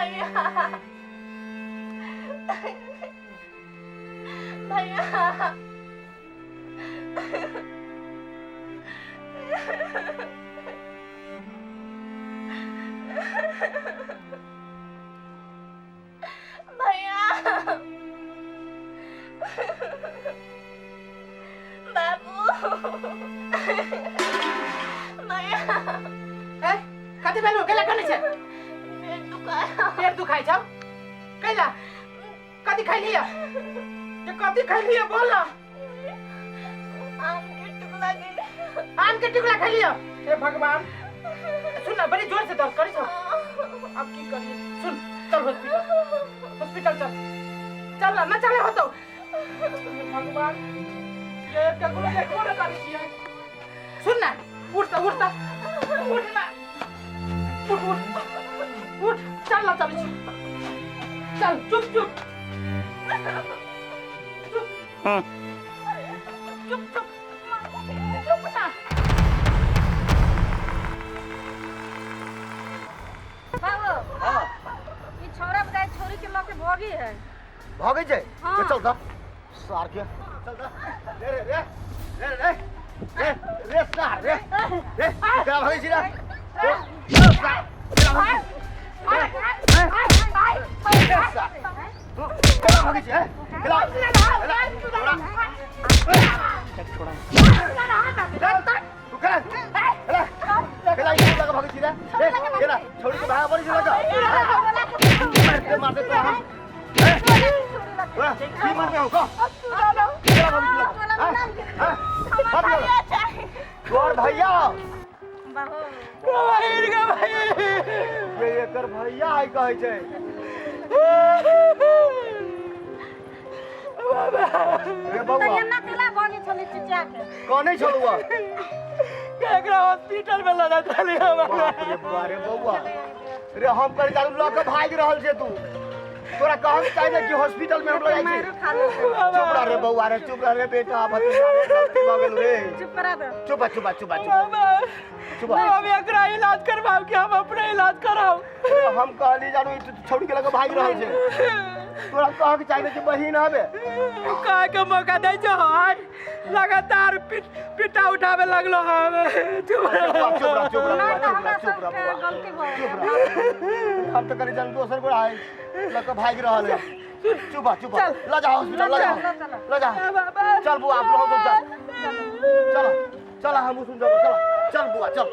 भैया, भैया, भैया, बाबू, भैया। ए, कथी भेलौ? कैला कनै छै? पेट दुखाय। पेट दुखाइ छौ? कैला? कथी खैलियै? ये कथी खैलियै, बोल ना। आम के टुकड़ा गेल। आम के टुकड़ा खैलियै? हे भगवान, सुन ना, बड़ी जोर से दर्द करै छौ? अब की करिए? सुन, चल हॉस्पिटल, हॉस्पिटल चल। चल ना, ना चले होतौ। हे भगवान, ये ककरो देखबो न करै छियै। सुन ना, उठ त, उठ त, उठ ना, उठ, उठ, उठ, चल ना, चलै छी, चल। चुप, चुप, चुप, चुप, चुप, चुप ना। बाबू। हाँ। ई छौड़ा बताए छोरी के लके भगी है। भागै छै? हाँ। ए, चल त सार के, चल त, रे रे रे रे रे रे रे सार, रे रे, केना भागै छी रे? रे, सार, केना भागै छी? रे, रे, सार, तू केना भागै छी, हैं? केना? केना? तू केना? केना? केना ई लगा भागै छी रे? रे, केना? छौड़ी के भागा पड़ै छै लगा? मारते मारते तोरा हम, हैं? तोरा की मारते हो, कह? केना भागै छी लगा? हैं? हैं? भाग लगा। तोहर भैया। बाबू। ये एकर भैया है कहै छै। रे बौआ। तऽ एना केला भगी छलै चिचिया के? कनै छलौ? एकरा हॉस्पिटल में लऽ जाइत रहली हमरा। बाप रे बाप रे, बौआ रे, हम करी दारू लऽ के भागि रहल छै तू। तोरा कहक चाही ने कि हॉस्पिटल में हम लऽ जाइ छी। मारो खा ले। चुप रह रे बौआ रे, चुप रह रे बेटा, भतीजा रे, गलती भऽ गेल रे। चुप करा दे। चुप चुप चुप चुप चुप। हम एकरा इलाज करवाओ कि हम अपने इलाज कराओ? हम कहली जानू ई छौड़ी के लऽ के भागि रहल छै। तोरा कहक चाही ने कि बहिन हबे। कहे के मौका दै छै? हन लगातार पिटा उठावे लगलो हम। चुप रह। चुप रह, चुप रह। नहि बौआ, तऽ चुप रह। हमरा चुप रह सबके बौआ। गलती भऽ चुप गेल। रह। हम तऽ करी जान दोसर गोरा है, लऽ के भागि रहल है। चुप रह, चुप रह। लऽ जा हॉस्पिटल, लऽ जा। चल, चल। लऽ जा। चल बुआ, आप लोग चल, चल, चल, हमहूँ सुन जाबो। चल, चल बुआ, चल।